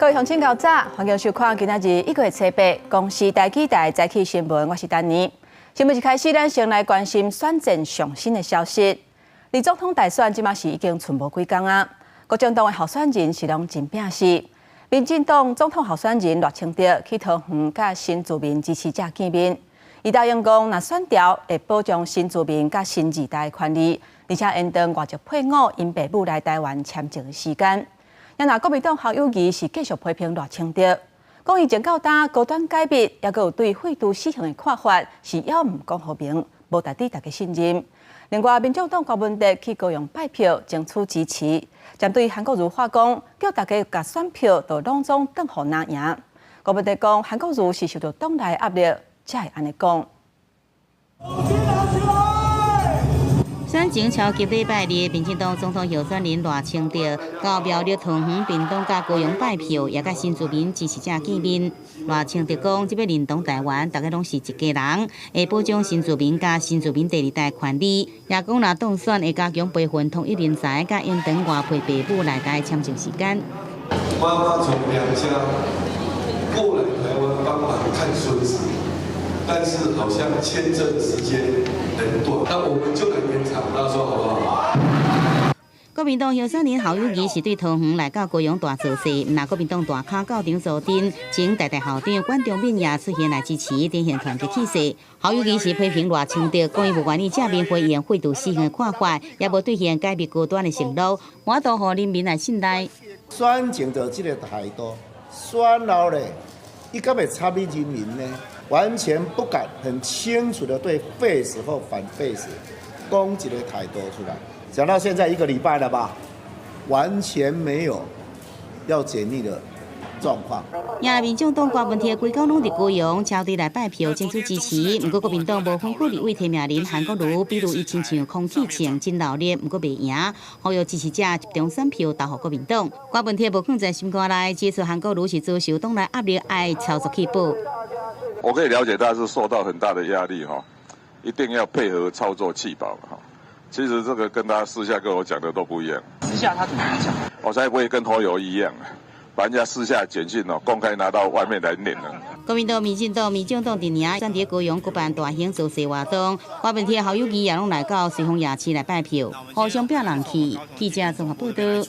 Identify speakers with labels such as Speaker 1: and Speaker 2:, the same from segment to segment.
Speaker 1: 各位鄉親𠢕早，歡迎收看今仔日1月初8公視台語台早起新聞，我是丹妮。新聞一開始，咱先來關心選戰上新的消息。離總統大選這馬是已經賰無幾工啊！國政黨的候選人是攏真拚勢。民進黨總統候選人賴清德去桃園佮新住民支持者見面，伊答應講，若選著會保障新住民佮新二代的權利，而且延長外籍配偶𪜶爸母來台灣簽證的時間。若國民黨侯友宜是繼續批評賴清德，講伊前到今高端解密，抑閣有對廢除死刑的看法是猶毋講予明，無值得大家信任。另外，民眾黨郭文哲去高雄拜票，爭取支持，針對韓國瑜話講，叫大家共選票都攏總轉予藍營。郭文哲講，韓國瑜是受到黨內壓力，才會按呢講。
Speaker 2: 選前超級禮拜日，民進黨總統候選人賴清德到苗栗桃園、屏東佮高雄拜票，也佮新住民支持者見面。賴清德講，這擺認同台灣，大家攏是一家人，會保障新住民佮新住民第二代權利。也講若當選會加強培訓統一人才，佮延長外配爸母來台簽證時間。
Speaker 3: 媽媽從娘家過來台灣幫忙看孫子，但是好像簽證時間很短，那我們就來延長，大家說好不好？
Speaker 2: 國民黨候選人侯友宜是對桃園來到高雄大造勢，毋但國民黨大咖到場助陣，前台大校長管中閔也出現來支持，展現團結氣勢。侯友宜是批評賴清德，講伊無願意正面回應廢除死刑的看法，也無兌現解密高端的承諾，無法度予人民來信賴。
Speaker 4: 選前就這個態度，選後咧，伊敢會插你人民呢？完全不敢很清楚的對廢死或反廢死講一個態度出來。講到現在一個禮拜了吧，完全沒有要解密的狀況。
Speaker 2: 也民進黨郭文鐵規工攏佇高雄車隊來拜票爭取支持，毋過國民黨無分區立委提名人韓國瑜，比如伊親像空氣槍真鬧熱，毋過袂贏，呼籲支持者集中選票投予國民黨。郭文鐵無囥在心肝內，指出韓國瑜是遭受黨內壓力，愛操作棄保。
Speaker 5: 我可以了解，他是受到很大的壓力哈，一定要配合操作棄保哈。其實這個跟他私下跟我講的都不一樣。
Speaker 6: 私下他怎麼講？
Speaker 5: 我才不會跟侯友宜一樣，把人家私下簡訊哦公開拿到外面來念了。
Speaker 2: 國民黨、民進黨、民眾黨陣營選佇高雄舉辦大型造勢活動，郭文鐵、侯友宜也攏來到瑞豐夜市來拜票，互相拚人氣。記者綜合報道。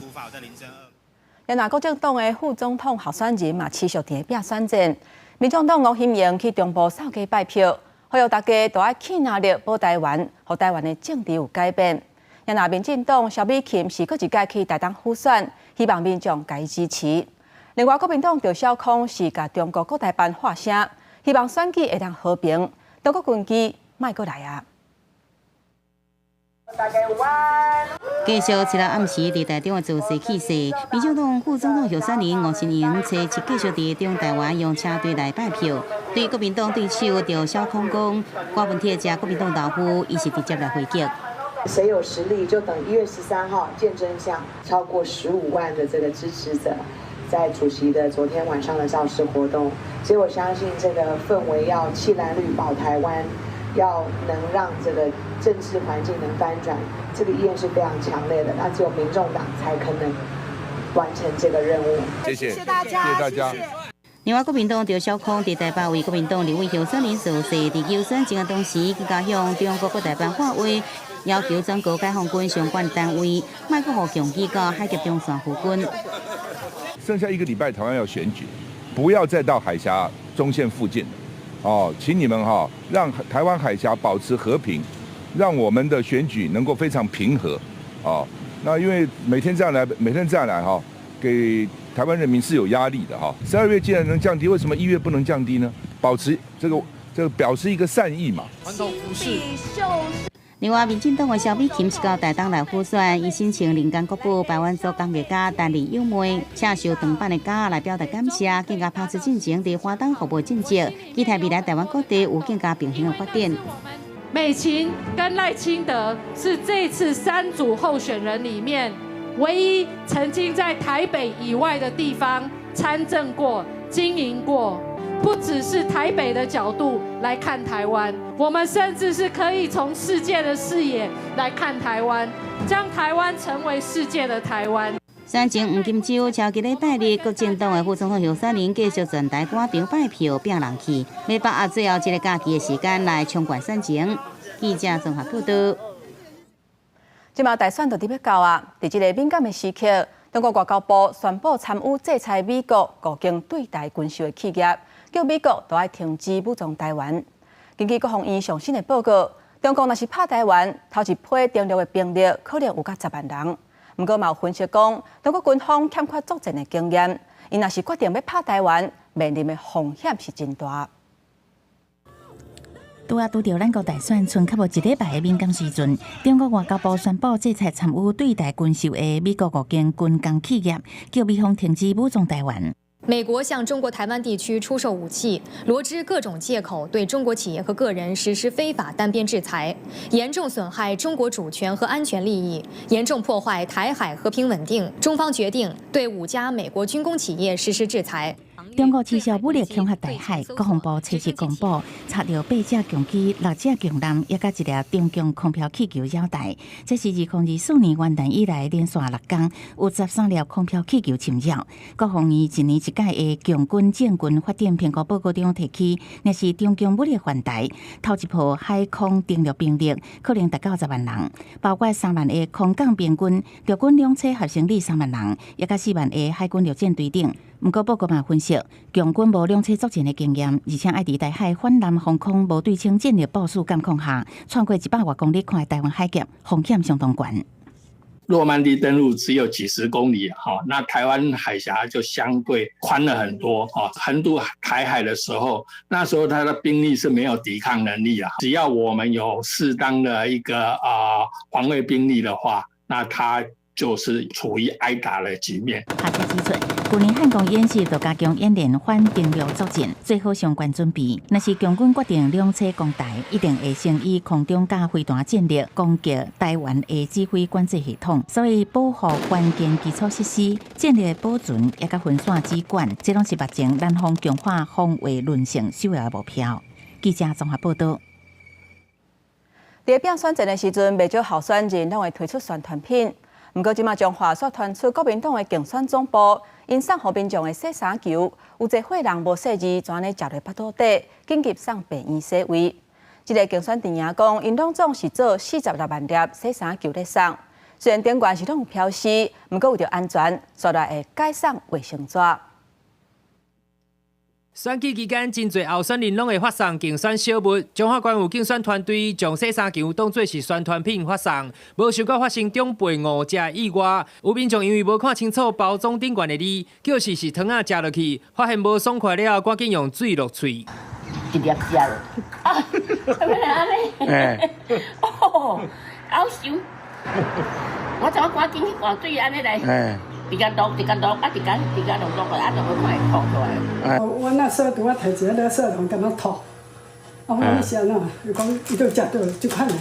Speaker 1: 另外，國政黨的副總統候選人嘛，持續佇咧拚選戰。民眾黨吳欣盈去中部掃街拜票，呼籲大家都愛起腦力保台灣，予台灣的政治有改變。另外，民進黨蕭美琴是閣一擺去台東輔選，希望民眾共伊支持。另外，國民黨趙小康是共中國國台辦喊聲，希望選舉會當和平，中國軍機莫閣來啊！
Speaker 2: 繼續七日暗時佇台中的造勢氣勢，民進黨副總統候選人吳欣盈初七繼續佇中台灣用車隊來拜票。對國民黨對手趙小康講，郭文鐵食國民黨豆腐，伊是直接來回擊。
Speaker 7: 誰有實力就等1月13號見真相。超過15萬的這個支持者，在主席的昨天晚上的造勢活動，所以我相信這個氛圍要棄藍綠保台灣，要能讓這個政治環境能翻轉，這個意願是非常強烈的。那只有民眾黨才可能完成這個任務。
Speaker 5: 謝謝，
Speaker 8: 謝謝大家，
Speaker 5: 謝謝大家。
Speaker 2: 另外，國民黨趙小康佇台北為國民黨立委候選人造勢，佇求選前的同時，更加向中國國台辦喊話，要求全國解放軍相關單位莫閣予共機到海峽中線附近。
Speaker 5: 剩下一個禮拜，台灣要選舉，不要再到海峽中線附近了。哦，請你們哈，讓台灣海峽保持和平，讓我們的選舉能夠非常平和。哦，那因為每天這樣來，每天這樣來哈，給台灣人民是有壓力的哈。12月既然能降低，為什麼1月不能降低呢？保持這個表示一個善意嘛。
Speaker 6: 傳統服飾。
Speaker 2: 另外，民進黨的蕭美琴是到台東來輔選，伊身穿林間國寶排灣族工藝家陳李友妹刺繡長版的夾來表達感謝，更加拍出進前佇花東服務政績，期待未來台灣各地有更加平衡的發展。
Speaker 9: 美琴跟賴清德是這次三組候選人裡面唯一曾經在台北以外的地方參政過、經營過。不只是台北的角度來看台灣，我們甚至是可以從世界的視野來看台灣，將台灣成為世界的台灣。
Speaker 2: 選情黃金週超級禮拜日，國政黨的副總統候選人繼續全台趕場拜票拚人氣，欲把握最後這個假期的時間來衝關選情。記者綜合報道。
Speaker 1: 這馬大選就佇欲到啊！佇這个敏感的時刻，中國外交部宣布參與制裁美國五間對台軍售的企業，叫美國都愛停止武裝台灣。根據國防院上新的報告，中共若是拍台灣，頭一批登陸的兵力可能有甲10萬人。毋過嘛有分析講，中國軍方欠缺作戰的經驗，𪜶若是決定欲拍台灣，面臨的風險是真大。
Speaker 6: 拄仔拄著咱國大選，賰較無一禮拜的敏感時陣，中國外交部宣布制裁參與對台軍售的美國五間軍工企業，叫美方停止武裝台灣。
Speaker 8: 美國向中國台灣地區出售武器，羅織各種借口對中國企業和個人實施非法單邊制裁，嚴重損害中國主權和安全利益，嚴重破壞台海和平穩定。中方決定對五家美國軍工企業實施制裁。
Speaker 6: 中國持續武力恐嚇台海，國防部初時公布查著八架共機、六架共艦，抑佮一粒中共空飄氣球繞台。這是2024年元旦以來連續六工有13粒空飄氣球侵擾。國防院一年一屆的共軍政軍發展評估報告中提起，若是中共武力犯台，頭一波海空登陸兵力可能達到10萬人，包括3萬个空降兵軍、陸軍兩棲合成旅3萬人，抑佮4萬个海軍陸戰隊等。毋過報告嘛分析，共軍無兩棲作戰的經驗，而且愛佇台海反艦防空無對稱戰力部署狀況下，竄過100外公里寬的台灣海峽，風險相當懸。
Speaker 10: 諾曼底登陸只有幾十公里，哈，那台灣海峽就相對寬了很多，哈。橫渡台海的時候，那時候他的兵力是沒有抵抗能力啊。只要我們有適當的一個防衛兵力的話，那他就是處於挨打的局面。
Speaker 6: 學者指出，去年漢光演習就加強演練反登陸作戰，做好相關準備。若是共軍決定兩棲攻台，一定會先以空中佮飛彈戰力攻擊台灣的指揮管制系統。所以保護關鍵基礎設施、戰力保存，抑佮分散指管，這攏是目前南方強化防衛韌性首要的目標。記者綜合報道。
Speaker 1: 佇競選戰的時陣，袂少候選人攏會推出宣傳品。毋過，這馬彰化煞傳出國民黨的競選總部，𪜶送予民眾的洗衫球，有濟歲人無細膩，就按呢食入腹肚底，緊急送病院洗胃。這個競選陣營講，𪜶攏總是做46萬粒洗衫球咧送，雖然頂懸是攏有標示，毋過為著安全，煞來會改送衛生紙。
Speaker 11: 選舉期間，真濟候選人攏會發送競選小物。彰化縣有競選團隊將洗衫球當做是宣傳品發送，無想到發生長輩誤食意外。有民眾因為無看清楚包裝頂懸的字，叫是是糖仔食落去，發現無爽快了後，趕緊用水落喙。
Speaker 12: 一粒食落，啊，啥物按呢？哦，好泅！我怎趕緊去灌水按呢來？直接落，直接落，啊，直接直接落落來，啊，就會看會吐出來。
Speaker 13: 我那時候拄仔提一个垃圾桶，敢若吐，啊，我那時按怎？伊講伊都食著這款的，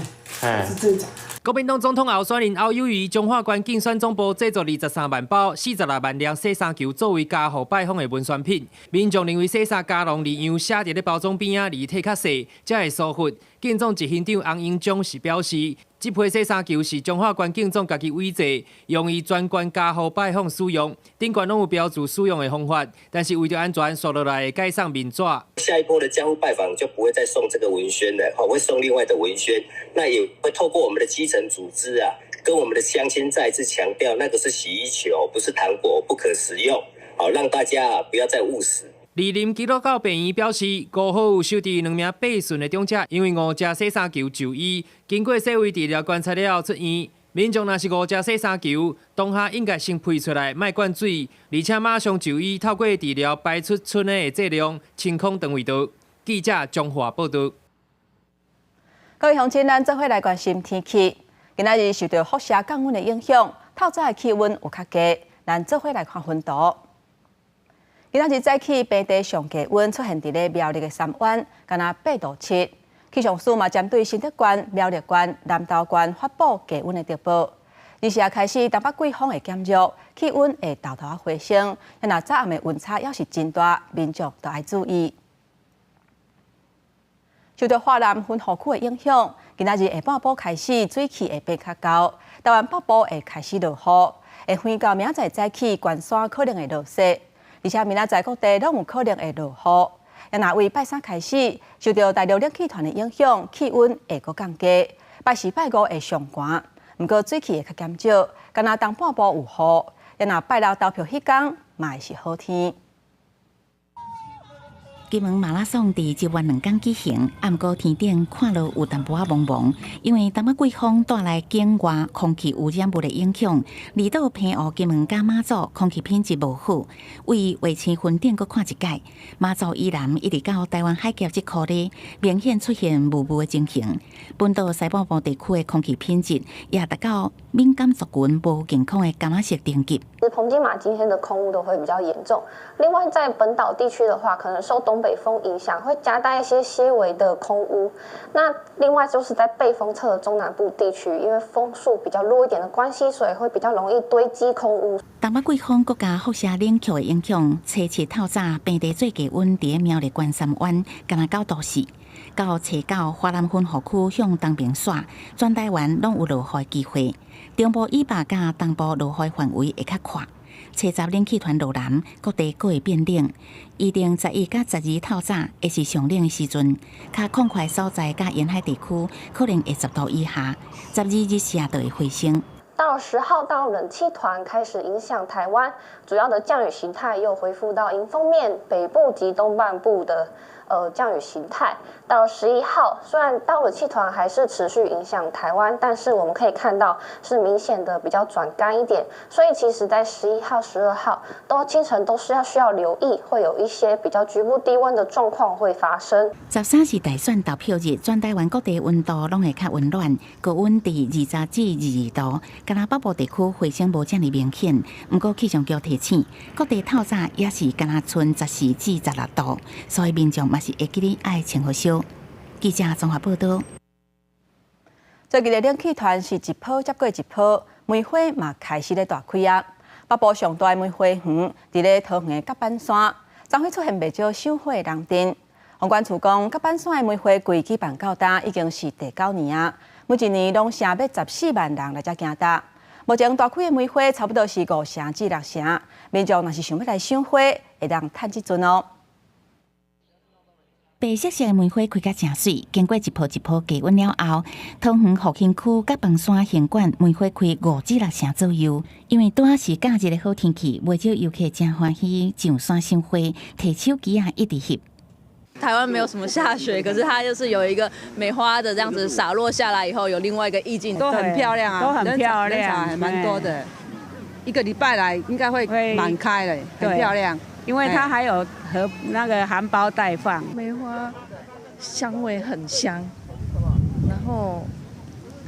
Speaker 13: 是這種。
Speaker 11: 國民黨總統候選人侯友宜，彰化縣競選總部製作23萬包、46萬粒洗衫球作為家戶拜訪的文宣品。民眾認為洗衫加濃字樣寫佇咧包裝邊仔，字體較細，才會疏忽。競總執行長洪英章是表示，這批洗衫球是彰化縣競總家己委製，用於全縣家戶拜訪使用。頂懸攏有標註使用的方法，但是為著安全，煞落來會改送面紙。
Speaker 14: 下一波的家戶拜訪就不會再送這個文宣了，會送另外的文宣。那也會透過我們的基層組織啊，跟我們的鄉親再次強調，那個是洗衣球，不是糖果，不可食用。好，讓大家啊不要再誤食。
Speaker 11: 貳林基督教病院表示，5號有收到兩名八旬的長者，因為誤食洗衫球就醫，經過洗胃治療觀察了後出院。民眾若是誤食洗衫球，當下應該先噴出來，莫灌水，而且馬上就醫，透過治療排出賰的劑量，清空腸胃道。記者彰化報道。
Speaker 1: 各位鄉親，咱做伙來關心天氣。今仔日受著輻射降溫的影響，透早的氣溫有較低，咱做伙來看溫度。今仔日早起，平地上低溫出現佇咧苗栗的三灣，敢若8度7。氣象署嘛針對新竹縣、苗栗縣、南投縣發布低溫的特報。二時開始，東北季風會減弱，氣溫會沓沓仔回升。若早暗的溫差猶是真大，民眾都愛注意。受著華南雲雨區的影響，今仔日下半晡開始水氣會變較厚，台灣北部會開始落雨。會遠到明仔載早起，關山可能會落雪，而且明仔載各地攏有可能會落雨。若為拜三開始，受著大陸冷氣團的影響，氣溫會閣降低。拜四、拜五會上寒，毋過水汽會較減少，干焦東半部有雨。若拜六投票彼工，嘛會是好天。
Speaker 6: 金門馬拉松佇這彎兩工舉行，毋過天頂看落有淡薄仔濛濛，因為東北季風帶來境外空氣污染物的影響，離島澎湖、金門佮馬祖空氣品質無好，為衛星雲頂閣看一擺，馬祖以南一直到臺灣海峽這箍咧，明顯出現霧霧的情形。本島西半部地區的空氣品質也達到敏感族群無健康的柑仔色等級。
Speaker 15: 澎金馬今天的空污都會比較嚴重。另外，在本島地區的話，可能受東北風影響，會夾帶一些些微的空污。那另外就是在背風側的中南部地區，因為風速比較弱一點的關係，所以會比較容易堆積空污。
Speaker 6: 東北季風閣加輻射冷卻的影響，初七透早平地最低溫佇苗栗關山灣，干焦9度4。到初九，華南分雨區向東邊徙，全台灣攏有落雨的機會。中部以北佮東部落雨範圍會較闊。初十冷氣團落南，各地閣會變冷。預定11佮12透早會是上冷的時陣，較曠闊所在佮沿海地區可能會10度以下。12日時就會回升。
Speaker 15: 到了10號，到冷氣團開始影響台灣，主要的降雨形態又恢復到迎風面北部及東半部的降雨形態。到了11號，雖然到冷氣團還是持續影響台灣，但是我們可以看到是明顯的比較轉乾一點。所以其實，在11號、12號都清晨都是要需要留意，會有一些比較局部低溫的狀況會發生。
Speaker 6: 13是大選投票日，全台灣各地溫度攏會較溫暖，高溫佇20至22度。干焦北部地區回升無遮爾明顯，毋過氣象局提醒，各地透早也是干焦賰14至16度，所以民眾嘛是會記得愛穿好少。記者綜合報道。
Speaker 1: 最近的冷氣團是一波接過一波，梅花嘛開始咧大開啊。北部上大的梅花園，佇咧桃園的甲板山，昨昏出現袂少賞花的人陣。房管處講，甲板山的梅花季舉辦到今已經是第九年啊，每一年攏成欲14萬人來遮行踏。目前大開的梅花差不多是5成至6成，民眾若是想欲來賞花，會當趁這陣哦。
Speaker 6: 白色色的梅花開甲誠媠，經過一波一波低溫了後，桃園復興區甲枋山行館梅花開5至6成左右。因為拄仔是假日的好天氣，袂少遊客誠歡喜上山賞花，提手機仔一直翕。
Speaker 16: 台灣沒有什麼下雪，可是它就是有一個梅花的這樣子灑落下來以後，有另外一個意境，
Speaker 17: 都很漂亮啊，
Speaker 18: 都很漂亮，
Speaker 17: 還蠻多的。一個禮拜來應該會滿開了，很漂亮。
Speaker 18: 因為它還有和那個含苞待放。
Speaker 19: 梅花香味很香，然後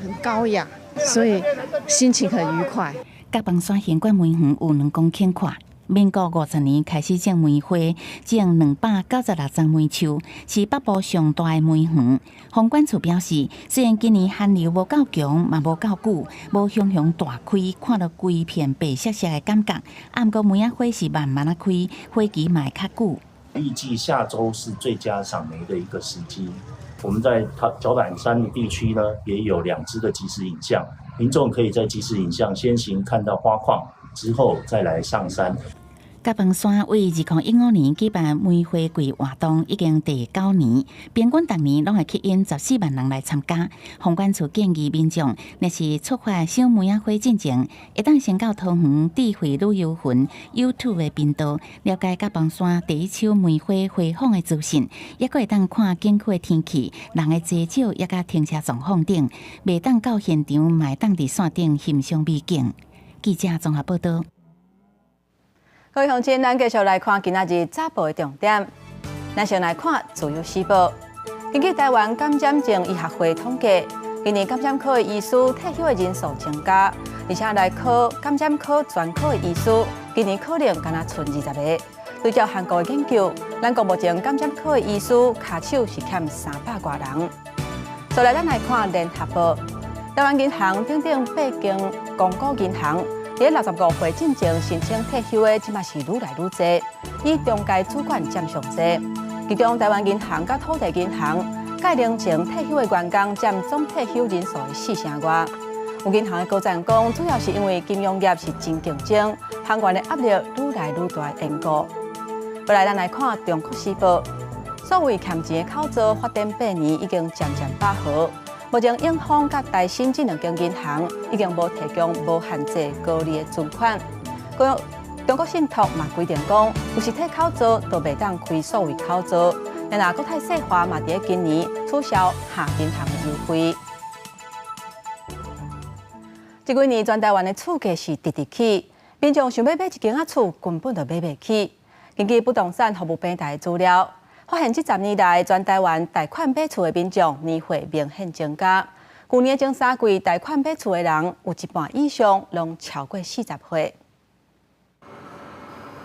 Speaker 19: 很高雅，所以心情很愉快。
Speaker 6: 甲枋山行館梅園有2公頃闊。民國50年開始種梅花，種296叢梅樹，是北部上大的梅園。房管處表示，雖然今年寒流無夠強，嘛無夠久，無雄雄大開，看著規片白雪雪的感覺。啊，毋過梅仔花是慢慢仔開，花期嘛會較久。
Speaker 20: 預計下週是最佳賞梅的一個時機。我們在角板山的地區呢，也有兩支的即時影像，民眾可以在即時影像先行看到花況，之後再來上山。
Speaker 6: 甲枋山為2015年舉辦梅花季活動，已經第九年，平均逐年攏會吸引14萬人來參加。房管處建議民眾，若是出發賞梅仔花進前，會當先到桃園智慧旅遊雲 YouTube 的頻道，了解甲枋山第一手梅花花訪的資訊，抑閣會當看景區的天氣、人的濟少，抑佮停車狀況等，袂當到現場，嘛會當佇線頂欣賞美景。記者綜合報道。
Speaker 1: 各位鄉親，咱繼續來看今仔日早報的重點。咱先來看《自由時報》。根據臺灣感染症醫學會統計，今年感染科的醫師退休的人數增加，而且內科感染科專科的醫師今年可能干焦賰20個。對照韓國的研究，咱國目前感染科的醫師跤手是欠300外人。再來，咱來看《聯合報》，臺灣銀行等等八間公股銀行。佇65歲進前申請退休的，這馬是愈來愈濟，以中階主管佔上濟。其中，臺灣銀行佮土地銀行屆齡前退休的員工佔總退休人數的4成外。有銀行的高層講，主要是因為金融業是真競爭，行員的壓力愈來愈大的緣故。過來，咱來看《中國時報》，所謂欠錢的口座發展8年，已經漸漸飽和。目前永豐佮台新這兩間銀行已經無提供無限制高利的存款。中國信託嘛規定講，有實體口座都袂當開數位口座。然後國泰世華嘛佇今年取消下銀行的優惠。這幾年全台灣的厝價是直直起，民眾想欲買一間仔厝根本就買袂起。根據不動產服務平台的資料，發現這10年來全台灣貸款買厝的民眾年歲明顯增加。舊年前3季貸款買厝的人有一半以上攏超過40歲。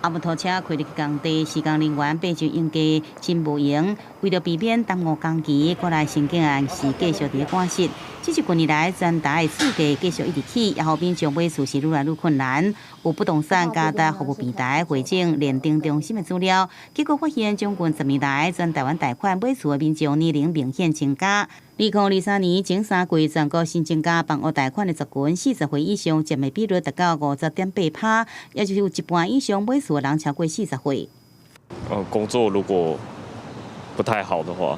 Speaker 2: 阿摩托車開入去工地，施工人員爬上鷹架真無閒。為著避免耽誤工期，國內乘警按時繼續佇咧趕實。只是近年來全台的厝價繼續一直起，也予民眾買厝是愈來愈困難。有不動產加值服務平台匯整聯登中心的資料，結果發現將近10年來，全台灣貸款買厝的民眾年齡明顯增加。2023年前3季，全國新增加房屋貸款的族群，40歲以上佔的比率達到50.8%，也就是有一半以上買厝的人超過40歲。
Speaker 21: 工作如果不太好的話，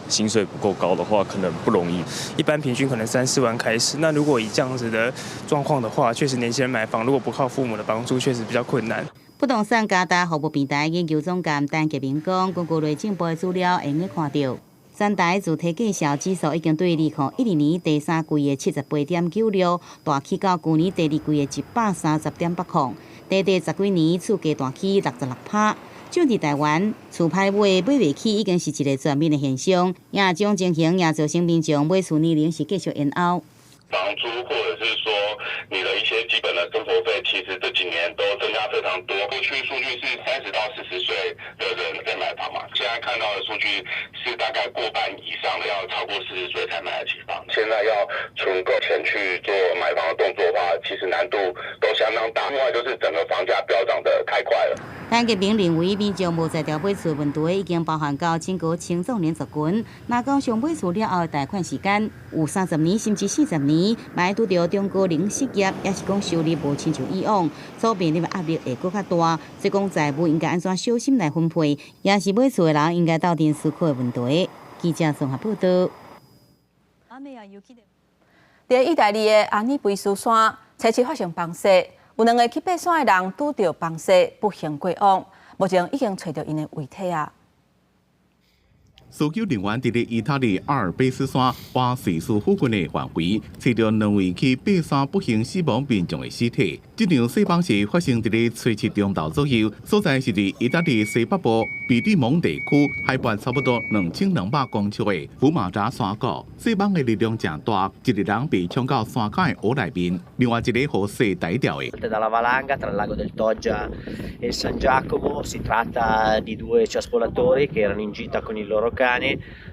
Speaker 21: 薪水不夠高的話，可能不容易。
Speaker 22: 一般平均可能三四萬開始。那如果以這樣子的狀況的話，確實年輕人買房如果不靠父母的幫助，確實比較困難。
Speaker 2: 不動產加值服務平台研究總監陳傑明講，根據內政部的資料，會用看著。全台住宅價數指數已經對2012年第三季的78.96，大起到舊年第二季的130.80，短短十幾年厝價大起66%。就佇台灣，厝歹買買袂起已經是一個全面的現象，這種情形也造成民眾買厝年齡是繼續延後。
Speaker 23: 房租或者是說你的一些基本的生活費，其實這幾年都增加非常多。過去數據是30到40歲的人在買房嘛，現在看到的數據是大概過半以上的要超過40歲才買得起房。現在要存夠錢去做買房的動作的話，其實難度都相當大。另外就是整個房價飆漲得太快了。
Speaker 2: 陳傑明認為，民眾無才調買厝問題已經包含到整個青壯年族群。若講上買厝了後的貸款時間有30年甚至40年，嘛會拄著中高齡失業，抑是講收入無親像以往，所面臨的壓力會閣較大。所以講債務應該按怎小心來分配，也是買厝的人應該鬥陣思考的問題。記者綜合報道。
Speaker 1: 佇意大利的阿爾卑斯山，初七發生崩雪，有兩个去爬山的人拄著崩雪，不幸過往，目前已經揣著𪜶的遺體啊。
Speaker 24: 搜救人員佇咧意大利阿爾卑斯山瓦瑞斯附近的範圍，揣著兩位去爬山不幸死亡民眾的屍體。這場雪崩是發生佇咧初七中晝左右，所在是佇意大利西北部比蒂蒙地區，海拔差不多2200公尺的福馬扎山谷。雪崩的力量誠大，一个人被沖到山腳的湖內面，另外一个予雪帶掉的。
Speaker 25: Dalla valanga tra il lago del Toggia e il San Giacomo si tratta di due ciaspolatori che erano in gita con il loro cane.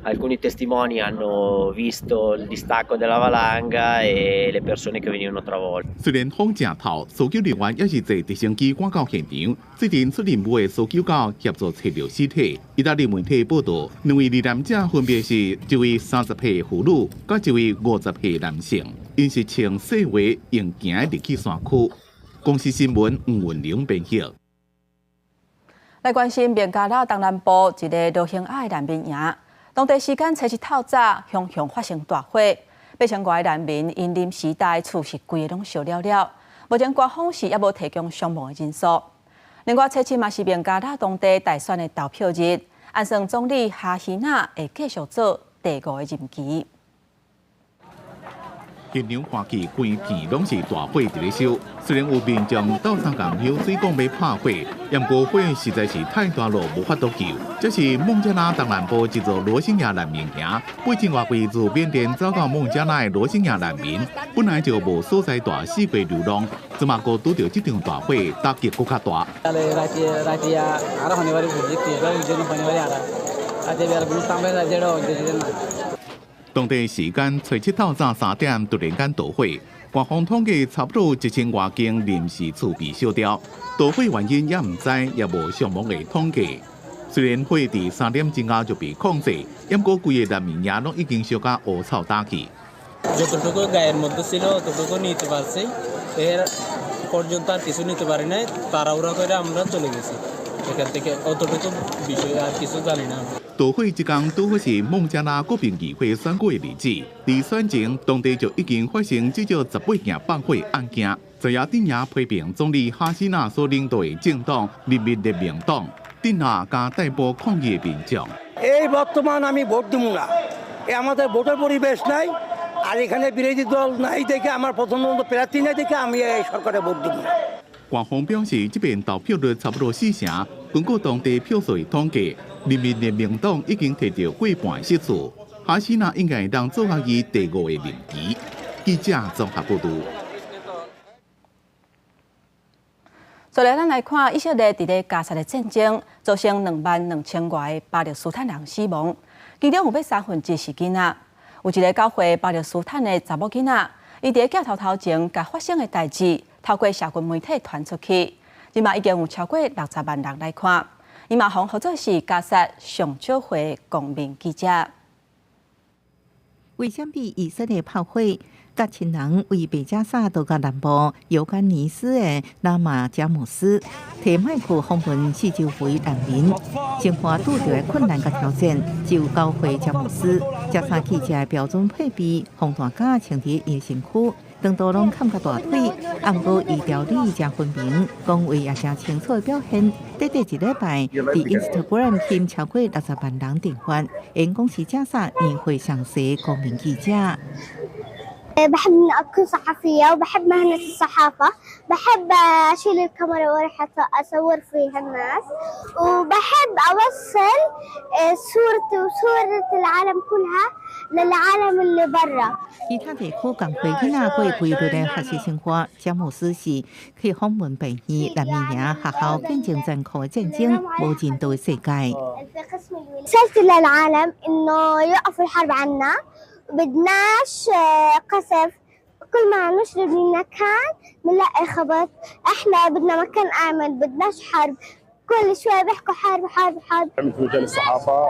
Speaker 25: Alcuni testimoni hanno visto il distacco della valanga e le persone che venivano travolte.
Speaker 24: 雖然風誠透，搜救人員猶是坐直升機趕到現場。最近出任務的搜救狗協助揣著屍體。意大利媒體報道，兩位罹難者分別是一位30歲婦女，佮一位50歲男性，𪜶是穿細鞋用行入去山區。公視新聞吳文玲編譯。
Speaker 1: 來關心孟加拉東南部一个羅興亞的難民營，當地時間初七透早，雄雄發生大火，8000外个難民𪜶臨時搭的厝是規个攏燒了了。目前官方是猶無提供傷亡的人數。另外，初七嘛是孟加拉當地大選的投票日，按算總理哈希納會繼續做第五个任期。
Speaker 24: 現場看去，規片攏是大火佇咧燒。雖然有民眾鬥相共枵水講欲拍火，毋過火實在是太大囉，無法度救。這是孟加拉東南部一座羅興亞難民營，8000外位自緬甸走到孟加拉的羅興亞難民，本來就無所在蹛，四處流浪，這馬閣拄著這場大火，打擊閣較大。當地時間初七透早3點，突然間導火，官方統計差不多1000外間臨時厝被燒掉。導火原因猶毋知，也無傷亡的統計。雖然火佇3點鐘後就被控制，毋過規个難民營攏已經燒甲烏臭焦去。
Speaker 3: যতটুকু গায়ের মধ্যে ছিল অতটুকু নিতে পারছি, এর পর্যন্ত আর কিছু নিতে পারি নাই। তাড়াহুড়া করে আমরা চলে গেছি এখান থেকে, অতটুকু বিষয় আর কিছু জানি না।
Speaker 24: 大火這工拄好是孟加拉國民議會選舉的日子，佇選前當地就已經發生至少18件放火案件。昨夜陣營批評總理哈西娜所領導的政黨人民聯盟黨鎮壓佮逮捕抗議的民眾。
Speaker 4: এই বর্তমান আমি ভোট দিব না, এ আমাদের ভোটের পরিবেশ নাই, আর এখানে বিরোধী দল নাই দেখে আমার পছন্দ মতো প্রার্থী নাই দেখে আমি এই সরকারে ভোট দিব না।
Speaker 24: 官方表示，這遍投票率差不多四成。根據當地票數的統計，人民聯盟黨已經提著過半席次，哈西娜應該會當做予伊第五個任期。記者綜合報導。
Speaker 1: 再來，咱來看以色列佇咧加薩的戰爭，造成22,000外个巴勒斯坦人死亡，其中有欲三分之一是囡仔。有一个9歲巴勒斯坦的查某囡仔，伊佇鏡頭頭前共發生的代誌，透過社群媒體傳出去，這馬已經有超過60萬人來看。伊嘛予號做是加薩上少歲公民記者。
Speaker 6: 為啥物以色列炮火，佮親人為白加沙逃到南部尤干尼斯的拉馬詹姆斯，提麥克訪問四周圍難民，生活拄著的困難佮挑戰，只有9歲詹姆斯，遮衫記者的標準配備，防彈甲穿佇伊的身軀，長度攏崁到大腿，毋過伊條理誠分明，講話也誠清楚的表現。短短一禮拜，佇 Instagram 吸引超過60萬人訂閱，因講是加薩年歲上細公民記者。
Speaker 5: بحب إني أكون صحفية وبحب مهنة الصحافة، بحب أشيل الكاميرا وأروح أصور فيها الناس، وبحب أوصل صورتي وصورة العالم كلها للعالم اللي برا。
Speaker 6: 其他地區共歲囡仔過規律的學習生活，詹姆斯是去訪問病院、難民營、學校，見證殘酷的戰爭、無人道的世界。
Speaker 5: رسالتي للعالم إنه يوقفوا الحرب عنا، بدناش قصف، كل ما نشرد من مكان بنلاقي خبط، احنا بدنا مكان آمن، بدناش حرب، كل شوي بيحكوا حرب حرب حرب.
Speaker 7: عملت في مجال الصحافة،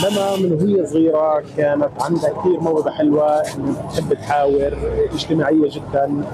Speaker 7: لما من وهي صغيرة كانت عندها كثير موهبة حلوة، تحب تحاور، اجتماعية جدا.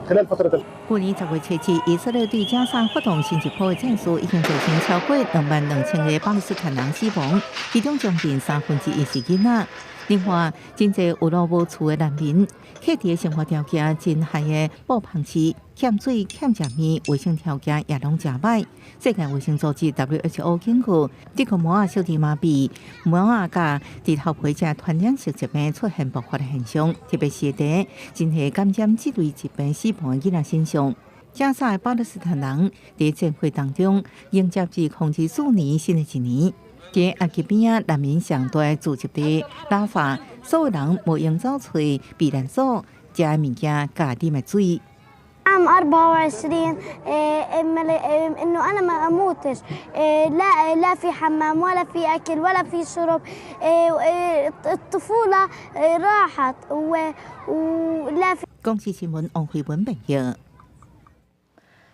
Speaker 7: خلال فترة
Speaker 6: 去年10月7日，以色列對加沙發動新一波的戰事，已經造成超過22,000個巴勒斯坦人死亡，其中將近三分之一是囡仔。另外，真濟有路無厝的難民，客佇生活條件真歹的布棚市，欠水、欠食物，衛生條件也攏誠歹。世界衛生組織 WHO 警告，德國貓仔小兒麻痹、貓仔佮豬頭皮這傳染性疾病出現爆發的現象，特別是佇真濟感染這類疾病死亡的囡仔身上。加薩的巴勒斯坦人佇戰火當中迎接2024年新的一年。佇埃及邊仔難民上大聚集地拉法，所有人無閒走揣避難所，食的物件佮啉的水。
Speaker 5: عام 24 انه انا ما اموتش، لا لا في حمام ولا في اكل ولا في شرب، الطفوله راحت ولا في
Speaker 6: 公視新聞王慧文編譯。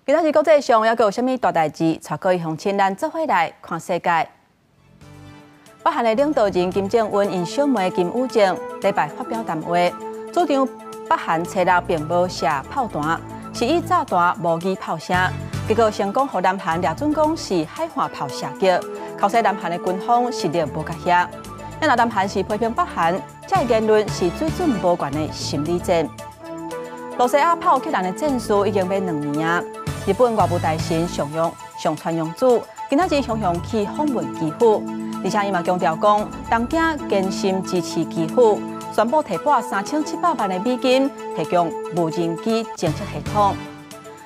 Speaker 1: 今仔日國際上猶閣有啥物大代誌？帶各位鄉親咱做伙來看世界。北韓的領導人金正恩𪜶小妹金與正禮拜發表談話，主張北韓初六並無射炮彈，是以炸彈模擬炮聲，結果成功予南韓掠準講是海岸炮射擊，口使南韓的軍方實力無佮遐。若南韓是批評北韓，這個言論是水準無懸的心理戰。露西亞砲擊人的戰事已經欲2年啊！日本外務大臣上川陽子今仔日雄雄去訪問基輔，而且伊嘛強調講，東京堅心支持基輔，宣布提撥3700萬的美金提供無人機偵測系統。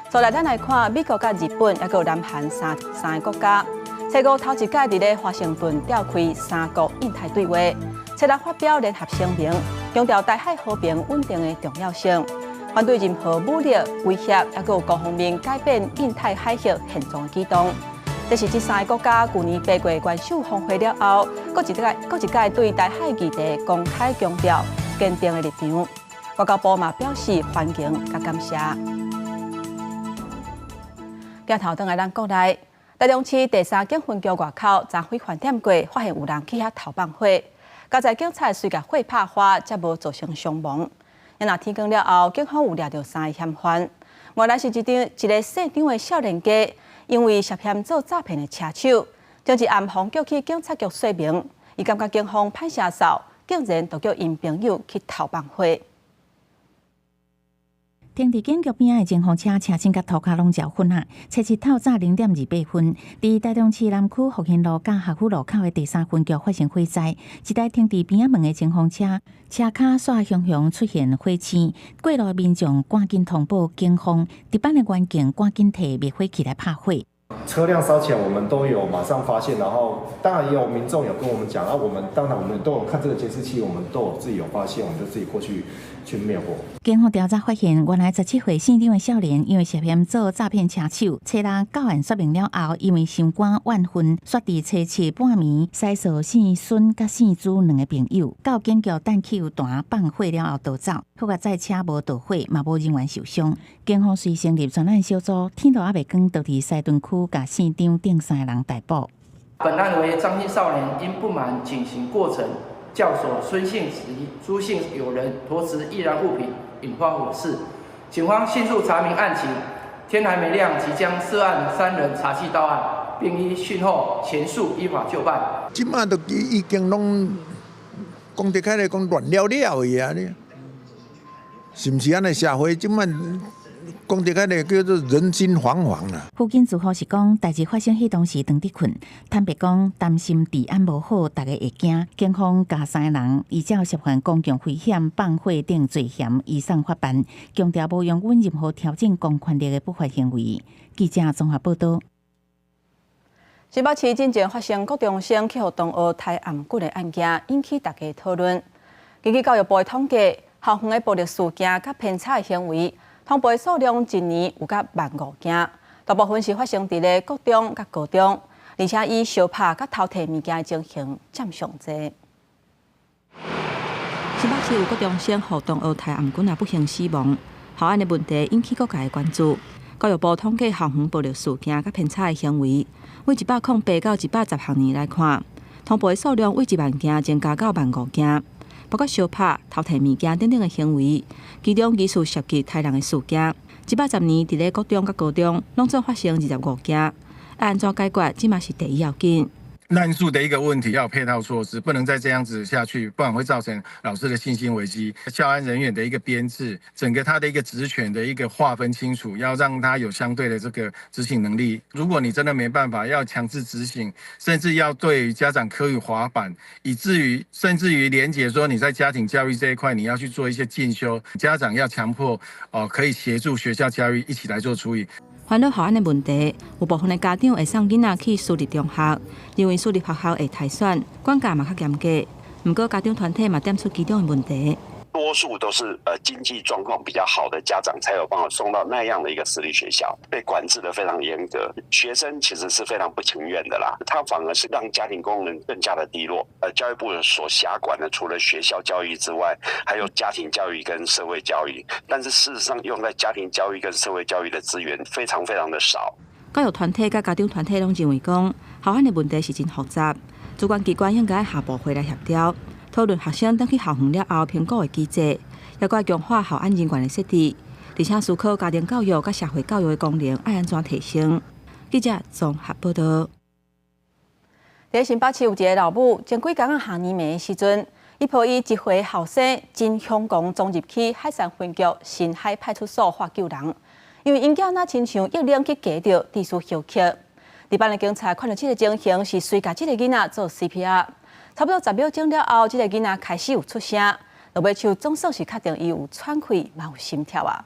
Speaker 1: 再來，咱來看美國佮日本，猶閣南韓三個國家，初五頭一擺佇咧華盛頓召開三國印太對話，初六發表聯合聲明，強調台海和平穩定的重要性，反對任何武力威脅，猶閣有各方面改變印太海峽現狀的舉動。這是這三個國家舊年八月元首峰會了後，閣一擺對台海議題公開強調堅定的立場。外交部嘛表示歡迎佮感謝。鏡頭轉來咱國內，台中市第三警分局外口昨昏飯店過，發現有人去遐偷放火。佳哉警察隨共火拍花，才無造成傷亡。若天光了後，警方有掠著三个嫌犯。原來是一張一个姓張的少年家，因為涉嫌做詐騙的車手，將一暗訪叫去警察局說明，伊感覺警方歹相掃，竟然就叫𪜶朋友去偷放火。
Speaker 6: 停佇警局邊仔的警方車，車身佮塗跤攏焦粉啊！初七透早0點28分，佇台中市南區復興路佮學府路口的第三分局發生火災，一台停佇邊仔門的警方車，車跤煞熊熊出現火星，過路的民眾趕緊通報警方，值班的員警趕緊提滅火器來拍火。
Speaker 8: 車輛燒起來，我們都有馬上發現，然後當然也有民眾有跟我們講，啊，我們當然我們都有看這個監視器，我們都有自己有發現，我們就自己過去去滅火。
Speaker 6: 警方調查發現，原來17歲姓張的少年，因為涉嫌做詐騙車手，初六到案說明了後，因為傷肝怨恨，煞佇初七半暝，使數姓孫佮姓朱兩个朋友到警局等汽油彈放火了後逃走，好佳哉車無著火，嘛無人員受傷。警方隨成立專案小組，天都猶未光，就佇西屯區共姓張等三个人逮捕。
Speaker 9: 本案為張姓少年因不滿警刑過程，教唆孫姓及朱姓友人投擲易燃物品，引發火勢。警方迅速查明案情，天還沒亮，即將涉案三人查緝到案，並依訊後全數依法就辦。
Speaker 10: 這馬都已經攏講得開來講亂了了去啊！你是毋是按呢社會這馬講得開來叫做人心惶惶啦。
Speaker 6: 輔警自負是講，代誌發生彼當時當佇睏，坦白講擔心治安無好，大家會驚。警方共三个人依照涉犯公共危險、放火等罪嫌移送法辦，強調無容忍任何挑戰公權力的不法行為。記者綜合報道。
Speaker 1: 新北市進前發生國中生去予同學刣頷骨的案件，引起大家討論。根據教育部的統計，校園的暴力事件佮偏差的行為，通報的數量一年有甲1萬5件，大部分是發生佇咧國中佮高中，而且以相拍佮偷提物件的情形佔上濟。新北市有國中生予同學刣頷骨啊，不幸死亡，校安的問題引起各界的關注。教育部統計校園暴力事件佮偏差的行為，對108到110學年來看，通報的數量對1萬件增加到1萬5件，包括相拍、偷提物件等等的行為，其中疑似涉及刣人的事件，110年佇咧國中佮高中攏總發生25件，欲按怎解決，這嘛是第一要緊。
Speaker 12: 濫訴的一個問題，要有配套措施，不能再這樣子下去，不然會造成老師的信心危機。教安人員的一個編制，整個他的一個職權的一個劃分清楚，要讓他有相對的這個執行能力。如果你真的沒辦法，要強制執行，甚至要對家長課以罰鍰，以至於甚至於連結說你在家庭教育這一塊，你要去做一些進修，家長要強迫哦，可以協助學校教育一起來做處理。
Speaker 1: 煩惱校安的問題，有部分的家長會送囡仔去私立中學，認為私立學校會篩選，管教嘛較嚴格。毋過家長團體嘛點出其中的問題。
Speaker 13: 多數都是經濟狀況比較好的家長才有辦法送到那樣的一個私立學校，被管制得非常嚴格，學生其實是非常不情願的啦。他反而是讓家庭功能更加的低落。教育部所轄管的除了學校教育之外，還有家庭教育跟社會教育，但是事實上用在家庭教育跟社會教育的資源非常非常的少。
Speaker 1: 教育團體佮家長團體攏認為講，校安的問題是真複雜，主管機關應該下部會來協調。討論學生轉去校園了後評估的機制，抑閣強化校安人員的設置，而且思考家庭教育佮社會教育的功能愛按怎提升。記者綜合報道。佇新北市有一个老母，前幾工仔下暝暝的時陣，伊抱伊1歲後生真兇狂衝入去海山分局新海派出所喊救人，因為𪜶囝若親像抑冷去軋著，致使休克。值班的警察看著這个情形，是隨共這个囡仔做 CPR。差不多10秒鐘了後，這个囡仔開始有出聲，落尾手總算是確定伊有喘氣，嘛有心跳啊。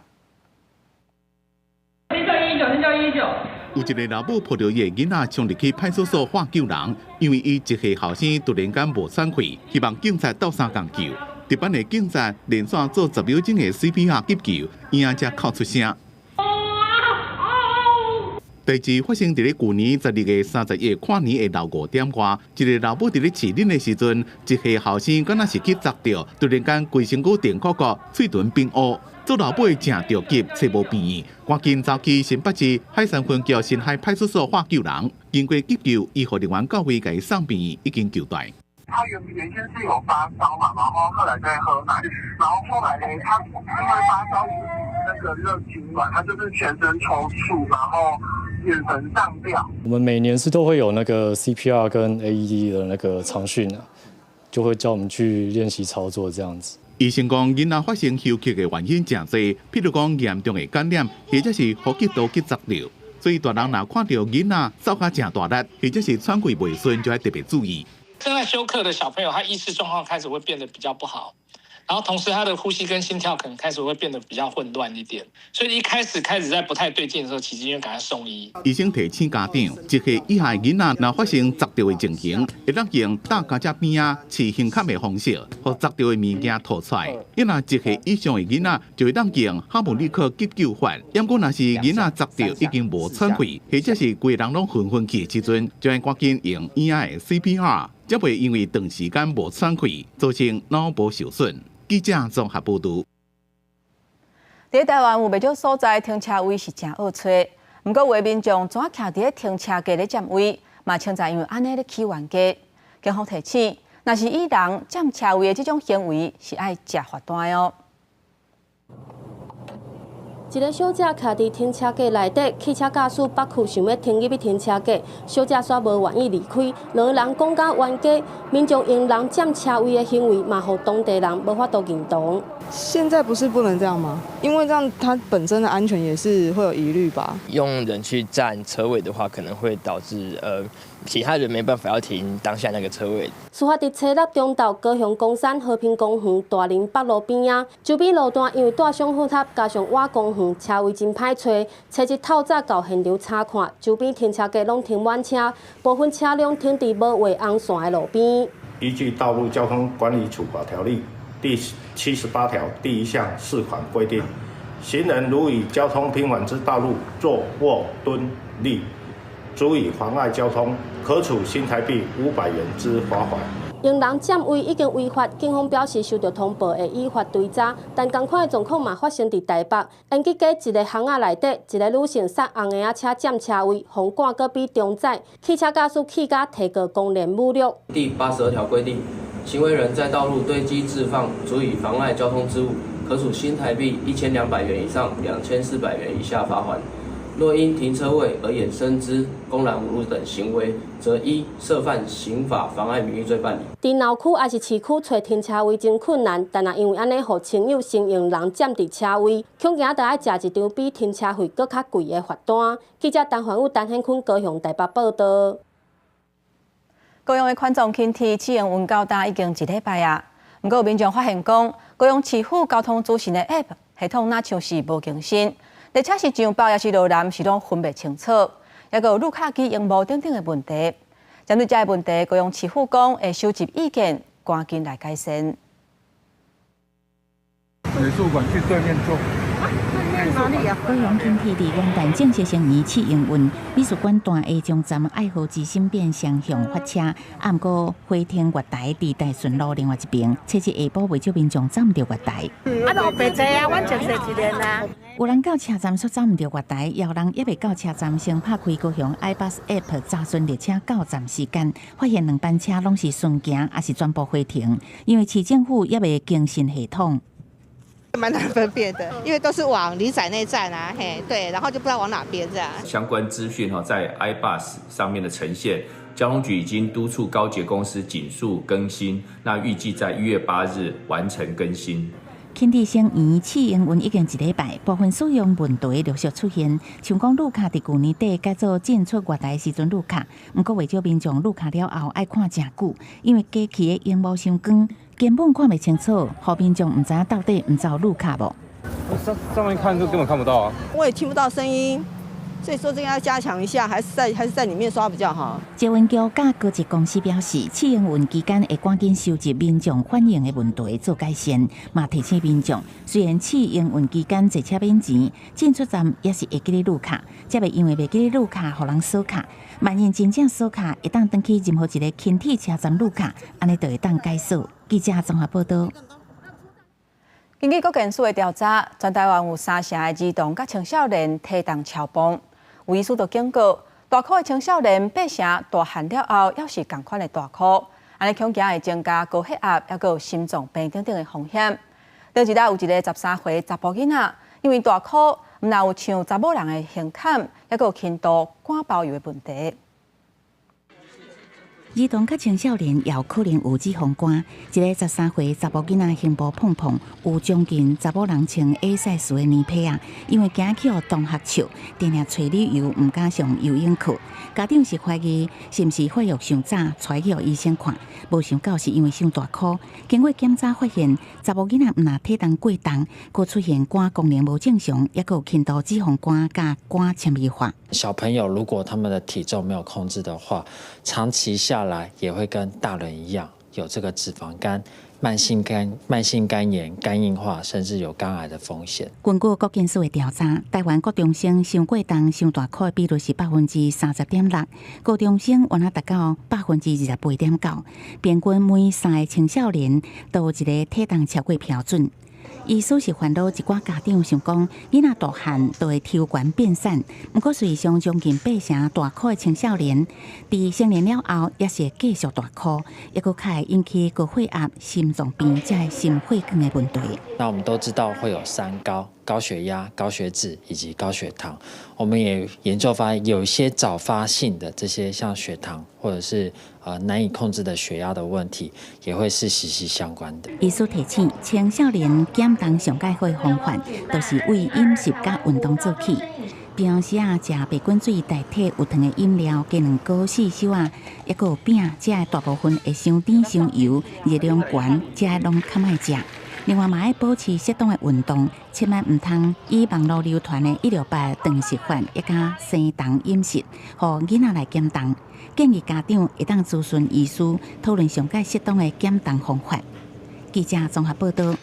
Speaker 26: 先叫119，先叫119。
Speaker 24: 有一个老母抱著伊的囡仔衝入去派出所喊救人，因為伊1歲後生突然間無喘氣，希望警察鬥相共救。值班的警察連續做10秒鐘的 CPR 急救，伊仔才哭出聲。代誌發生佇咧舊年12月31日跨年下晝5點外，一个老母佇咧飼囡的時陣，1歲後生敢若是去砸著，突然間規身軀電鼓鼓，喙唇變烏，做老母的誠著急，揣無病院，趕緊走去新北市海山分局新海派出所喊救人。經過急救，醫護人員到位，共伊送病院，已經救蹛。
Speaker 11: 他原先是有發燒嘛，然後後來在喝奶，然後後來呢，他因為發燒引起那個熱痙攣，他就是全身抽搐，然後眼神喪掉。
Speaker 14: 我們每年是都會有那個 CPR 跟 AED 的那個常訓啊，就會教我們去練習操作這樣子。
Speaker 24: 醫生講，囡仔發生休克的原因誠濟，譬如講嚴重的感染，或者是呼吸道結紮著。所以大人若看著囡仔走甲誠大力，或者是喘氣袂順，就愛特別注意。
Speaker 15: 正在休克的小朋友，他意識狀況開始會變得比較不好，然後同時他的呼吸跟心跳可能開始會變得比較混亂一點，所以一開始在不太對勁的時候，其實應該趕快送醫。
Speaker 24: 醫生提醒家長，1歲以下囡仔若發生紮著的情形，會當用搭膠遮邊仔試胸腔的方式，予紮著的物件吐出來。伊若1歲以上的囡仔，就會當用哈姆立克急救法。毋過若是囡仔紮著已經無喘氣，或者是規人攏昏昏去的時陣，就愛趕緊用嬰仔的 CPR，才袂因為長時間無喘氣，造成腦部受損。記者綜合報導。
Speaker 1: 佇台灣有袂少所在停車位是誠惡揣，毋過有的民眾專徛佇咧停車格咧佔位，嘛稱讚因為按呢咧起冤家。警方提醒，若是以人佔車位的這種行為，是愛食罰單的哦。
Speaker 16: 一个小姐徛佇停車格內底，汽車駕駛北區想欲停入去停車格，小姐煞無願意離開，兩个人講甲冤家，民眾用人佔車位的行為，嘛予當地人無法度認同。
Speaker 17: 現在不是不能這樣嗎？因為這樣他本身的安全也是會有疑慮吧。
Speaker 26: 用人去佔車位的話，可能會導致其他人沒辦法要停當下那個車位。
Speaker 16: 事發佇初六中晝，高雄岡山和平公園大林北路邊仔，周邊路段因為大商混合加上倚公園，車位真歹揣。初一透早到現場查看，周邊停車格攏停滿車，部分車輛停佇無畫紅線的路邊。
Speaker 27: 依據《道路交通管理處罰條例》第78條第1項4款規定，行人如於交通頻繁之道路坐、臥、蹲、立，足以妨礙交通，可處新台幣500元之罰款。
Speaker 16: 用人佔位已經違法，警方表示收到通報會依法追查。但仝款的狀況嘛發生佇台北，延吉街一个巷仔內底，一个女性剎紅嬰仔車佔車位，予趕閣比重載，汽車駕駛氣甲提告公然侮辱。
Speaker 28: 第82條規定，行為人在道路堆積置放足以妨礙交通之物，可處新台幣1200元以上2400元以下罰鍰。若因停車位而衍生之公然侮辱等行為，則依涉犯刑法妨礙名譽罪辦理。
Speaker 16: 佇鬧區抑是市區揣停車位真困難，但若因為按呢，予親友先用人佔佇車位，恐驚著愛食一張比停車費閣較貴的罰單。記者陳環宇、陳顯坤高雄台北報導。
Speaker 1: 高雄的環狀輕鐵試營運到今已經一禮拜啊，毋過有民眾發現講，高雄市府交通資訊的 App 系統若像是無更新。列車是上北抑是落南，是攏分袂清楚，抑閣有魯卡機螢幕等等的問題。針對這个問題，高雄市府講會收集意見，趕緊來改善。
Speaker 29: 美術館去對面坐。
Speaker 6: 高雄輕鐵佇元旦正式成年試營運，美術館大下終站愛河之心變雙向發車，啊，毋過回程月台佇大順路另外一邊，初一下晡袂少民眾走毋著月台。
Speaker 30: 啊，都白坐啊，阮穿踅一年啊。
Speaker 6: 有人到車站煞走毋著月台，也有人猶未到車站，先拍開高雄 iBus App 查詢列車到站時間，發現兩班車攏是順行，抑是全部回程，因為市政府猶未更新系統。
Speaker 31: 蠻難分辨的，因為都是往里仔內站啊，嘿，對，然後就不知道往哪邊這樣。
Speaker 32: 相關資訊哈，在 iBus 上面的呈現，交通局已經督促高捷公司緊速更新，那預計在1月8日完成更新。
Speaker 6: 輕鐵升營試營運已經一禮拜，部分使用問題陸續出現，像講魯卡佇舊年底改做進出月台時陣魯卡，毋過袂少民眾魯卡了後愛看誠久，因為機器的螢幕傷光，根本看袂清楚，予民眾毋知影到底毋走魯卡無。
Speaker 33: 上上面看就根本看不到啊！
Speaker 34: 我也聽不到聲音，所以說這個要加強一下，還是在裡面刷比較好。
Speaker 6: 捷運局佮高捷公司表示，試營運期間會趕緊收集民眾反映的問題做改善，嘛提醒民眾，雖然試營運期間坐車免錢，進出站也是會記咧魯卡，才袂因為袂記咧魯卡，予人鎖卡。萬一真正鎖卡，會當轉去任何一个輕鐵車站魯卡，按呢就會當解鎖。記者綜合報導。
Speaker 1: 根據國健署的調查，全台灣有三成的兒童佮青少年體重超磅。有醫師就警告，大箍的青少年爬城大漢了後，猶是仝款的大箍。按呢恐驚會增加高血壓，抑閣有心臟病等等的風險。頂一禮有一个13歲查埔囡仔，因為大箍，毋但有像查某人的胸坎，抑閣有輕度肝包油的問題。
Speaker 6: 兒童佮青少年也有可能有脂肪肝。一个13歲查埔囡仔胸部膨膨，有將近查某人穿 A size 的奶皮仔，因為驚去予同學笑，定定揣理由毋敢上游泳課。家長是懷疑是毋是發育傷早，帶去予醫生看，無想到是因為傷大箍。經過檢查發現，查某囡仔毋但體重過重，閣出現肝功能無正常，抑閣有輕度脂肪肝佮肝纖維化。
Speaker 2: 小朋友如果他們的體重沒有控制的話，長期下來也會跟大人一樣有這個脂肪肝、慢性肝炎、肝硬化，甚至有肝癌的風險。
Speaker 6: 根據國健署的調查，台灣國中生傷過重、傷大箍的比率是30.6%，高中生原來達到28.9%，平均每三个青少年都有一个體重超過標準。醫師是煩惱一寡家長想講，囡仔大漢就會抽懸變瘦，毋過事實上將近八成大箍的青少年，佇成年了後也是會繼續大箍，抑閣較會引起高血壓、心臟病這心血管的問題。
Speaker 2: 那我們都知道會有三高：高血壓、高血脂以及高血糖。我們也研究發現，有一些早發性的這些像血糖或者是難以控制的血壓的問題，也會是息息相關的。
Speaker 6: 醫師提醒，青少年減重上蓋好的方法，就是為飲食佮運動做起。平常時啊，食白滾水代替有糖的飲料，雞卵糕、四手仔，抑閣有餅，這个大部分會傷甜傷油、熱量懸，這个攏較莫食。另外嘛，愛保持適當的運動，千萬毋通以網路流傳的168斷食法，抑佮生酮飲食，予囡仔來減重。建議家長會當諮詢醫師，討論上蓋適當的減重方法。記者綜合報道。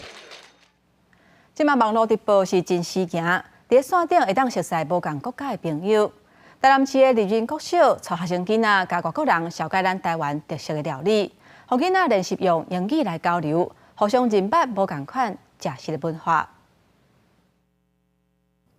Speaker 1: 這馬網路直播是真時行，佇線頂會當熟似無仝國家的朋友。台南市的立人國小，帶學生囡仔佮外國人紹介咱台灣特色的料理，予囡仔練習用英語來交流，互相認捌無仝款食食的文化。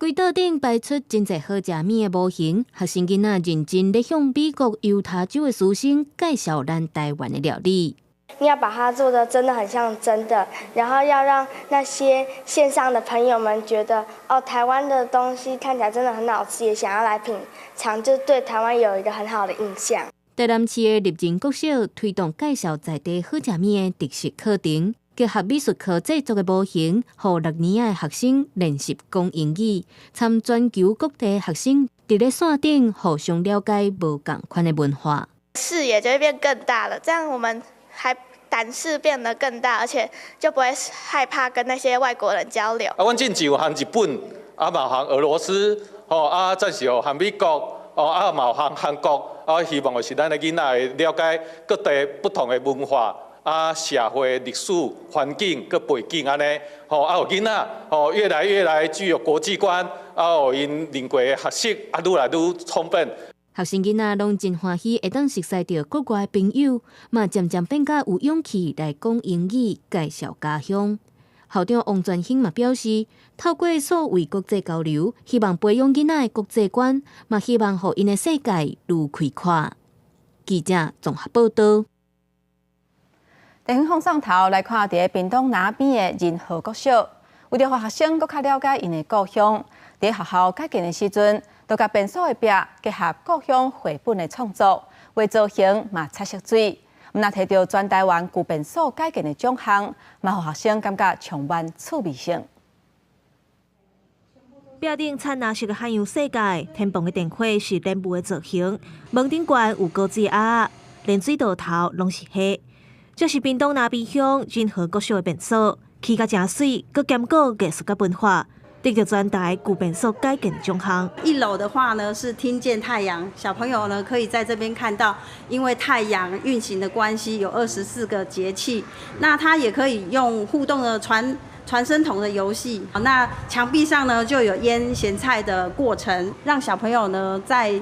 Speaker 3: 規桌頂擺出真濟好食物的模型，學生囡仔認真咧向美國猶他州的師生介紹咱台灣的料理。
Speaker 4: 你要把它做得真的很像真的，然後要讓那些線上的朋友們覺得，哦，台灣的東西看起來真的很好吃，也想要來品嘗，就對台灣有一個很好的印象。
Speaker 3: 台南市的立人國小推動介紹在地好食物的特色課程，結合美術課製作的模型，予六年級的學生練習講英語，參全球各地學生佇咧線頂互相了解無仝款的文化，
Speaker 4: 視野就會變更大了。這樣我們還膽識變得更大，而且就不會害怕跟那些外國人交流。
Speaker 5: 啊，阮進前有和日本，啊嘛和俄羅斯，吼啊暫時有和美國，哦啊嘛有和韓國，啊希望就是咱的囡仔會了解各地不同的文化。啊，社會歷史環境佮背景按呢，吼啊，予囡仔吼越來越來具有國際觀，啊，予𪜶靈過的學習啊，愈來愈充分。
Speaker 3: 學生囡仔攏真歡喜，會當熟似著國外朋友，嘛漸漸變較有勇氣來講英語，介紹家鄉。校長王全興嘛表示，透過數位國際交流，希望培養囡仔的國際觀，嘛希望予𪜶的世界愈開闊。記者綜合報道。
Speaker 1: 地方放送頭來看，佇屏東那邊的仁和國小，為著予學生閣較了解𪜶的故鄉，佇學校改建的時陣，就共便所的壁結合故鄉繪本的創作，畫造型嘛彩色水，毋但提著全台灣舊便所改建的獎項，嘛予學生感覺充滿趣味性。
Speaker 7: 壁頂燦藍色的海洋世界，天棚的電火是蓮霧的造型，門頂懸有高水鴨，連水道頭攏是蝦。這是屏東那邊鄉仁和國小的便所，起甲誠媠，閣兼顧藝術佮文化，得著全台舊便所改建獎項。
Speaker 8: 一樓的話呢，是聽見太陽，小朋友呢可以在這邊看到，因為太陽運行的關係，有24個節氣。那他也可以用互動的傳聲筒的遊戲。那牆壁上呢就有醃鹹菜的過程，讓小朋友呢在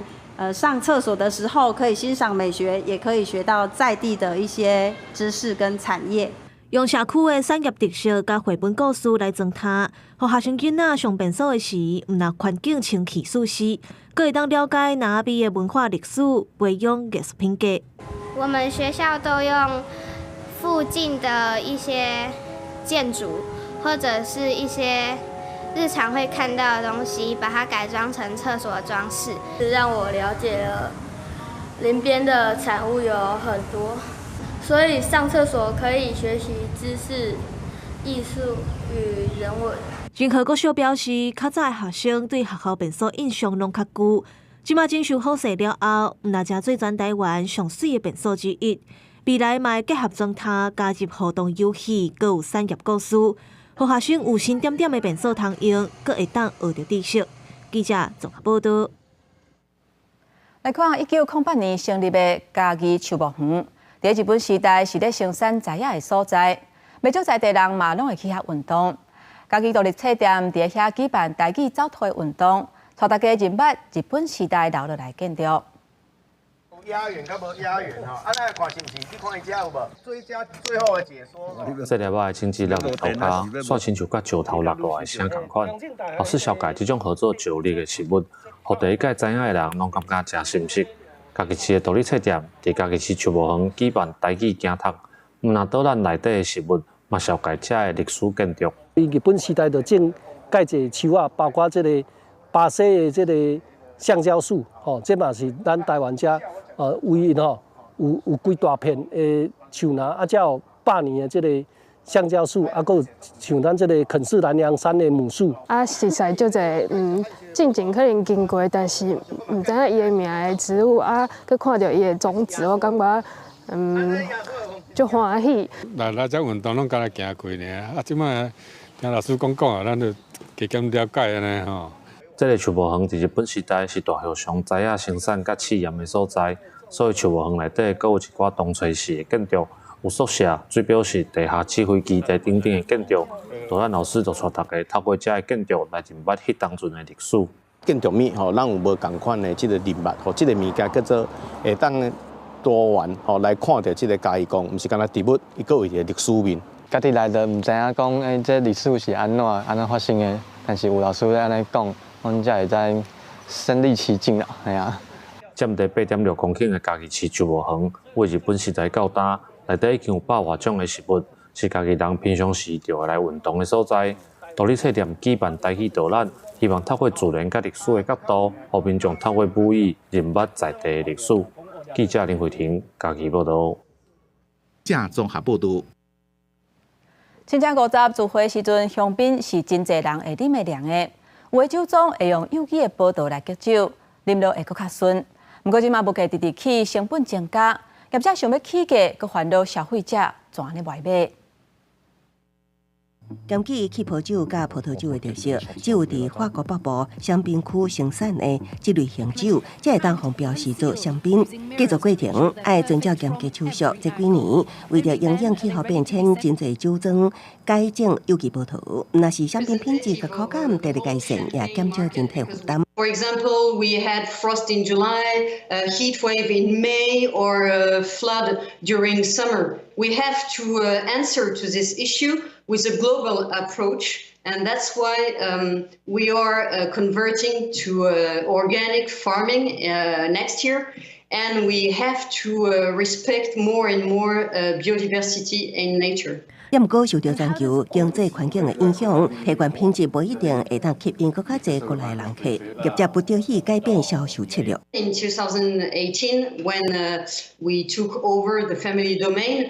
Speaker 8: 上廁所的時候可以欣賞美學，也可以學到在地的一些知識跟產業。
Speaker 7: 用社區的產業特色佮繪本故事來裝攤，予學生囡仔上便所的時，毋但環境清氣舒適，閣會當了解那邊的文化歷史，培養藝術品格。
Speaker 4: 我們學校都用附近的一些建築，或者是一些日常會看到的東西，把它改裝成廁所裝飾，
Speaker 9: 讓我了解了林邊的產物有很多，所以上廁所可以學習知識、藝術與人文。
Speaker 7: 仁和國小表示，較早的學生對學校便所印象攏較舊，這馬整修好勢了後，毋但成做全台灣上媠的便所之一。未來嘛會結合裝塔，加入互動遊戲，閣有產業故事，予學生有新點點的便所通用，閣會當學著知識。記者綜合報道。
Speaker 1: 來看1908年成立的嘉義樹木園，佇日本時代是咧生產材仔的所在，袂少在地人嘛攏會去遐運動。嘉義獨立冊店佇遐舉辦台語走圖的運動，帶大家認捌日本時代留落來建築。
Speaker 10: 押韻佮無押韻吼，啊，咱來看是毋是？你看伊遮有無？追加最後的解說。
Speaker 11: 這粒仔的種子落佇塗跤，煞親像佮石頭落落來聲仝款。老師紹介這種號做石栗的食物，予第一擺知影的人攏感覺誠新鮮。嘉義市的獨立冊店佇嘉義市樹木園舉辦台語行讀，毋但導覽內底的食物，嘛紹介遮的歷史建築。
Speaker 12: 日本時代就種蓋濟樹仔，包括這個巴西的這個橡膠樹，吼，這嘛是咱台灣遮唯一吼有幾大片的樹林，啊，才有百年的這個橡膠樹，啊，閣有像咱這個肯氏南洋杉的母樹。
Speaker 13: 啊，實在足濟，進前可能經過，但是毋知影伊的名的植物，啊，閣看著伊的種子，我感覺足歡喜。
Speaker 29: 來來遮運動攏敢若行過爾，啊，這擺聽老師講講啊，咱就加減了解按呢吼。
Speaker 11: 這個樹木園佇日本時代是大和尚材仔生產佮試驗的所在，所以樹木園內底閣有一寡當初時的建築，有宿舍、水表室、地下指揮基地等等的建築。導覽老師就帶大家透過遮的建築來認捌彼當陣的歷史。
Speaker 14: 建築物吼，咱有無仝款的這個認捌，吼，這個物件叫做會當多元吼來看著這個嘉義港，毋是干焦植物，伊閣有一個歷史面。
Speaker 15: 家己來就毋知影講，欸，這歷史是按怎按怎發生的，但是有老師咧按呢講，阮才會知身歷其境啦，嘿啊。
Speaker 11: 佔地8.6公頃的嘉義市樹木園，為日本時代到今，內底已經有百外種的食物，是嘉義人平常時就會來運動的所在。獨立冊店舉辦台語導覽，希望透過自然佮歷史的角度，予民眾透過母語認捌在地的歷史。記者林慧婷嘉義報導。
Speaker 24: 正綜合報導。
Speaker 1: 親像50聚會時陣，香檳是真濟人會啉會涼的。有的酒莊會用有機的葡萄來結酒，啉落會閣較順。毋過這馬物價直直起，成本增加，業者想欲起價，閣煩惱消費者怎呢來買。
Speaker 18: 兼具氣泡酒佮葡萄酒的特色，只有佇法國北部香檳區生產的這類型酒，才會當予標示做香檳。製作過程愛遵照嚴格手續。這幾年為著因應氣候變遷，真濟酒莊改種有機葡萄，若是香檳品質佮口感得著改善，也減少人體負擔。
Speaker 19: For example, we had frost in July, a heat wave in May, or a flood during summer. We have to answer to this issue with a global approach, and that's why we are converting to organic farming next year. And we have to respect more and more biodiversity in nature.
Speaker 18: 也毋過受著全球經濟環境的影響，提懸品質無一定會當吸引閣較濟國內人客，業者不得已改變銷售策略。
Speaker 19: In 2018, when we took over the family domain,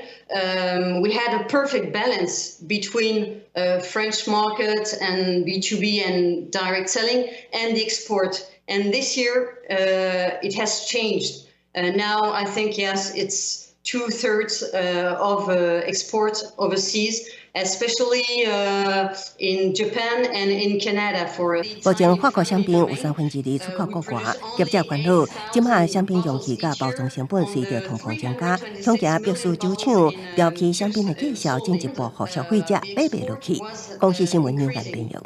Speaker 19: we had a perfect balance between French market and B2B and direct selling and the export. And this year, it has changed. Now I think, yes, it's 2/3 of export overseas, especially in Japan and in Canada. For
Speaker 18: 目前法國香檳有2/3出口國外，業者煩惱，這馬香檳容器佮包裝成本隨著通膨增加，恐驚迫使酒廠調起香檳的價數，進一步予消費者買袂落去。公視新聞楊萬編譯。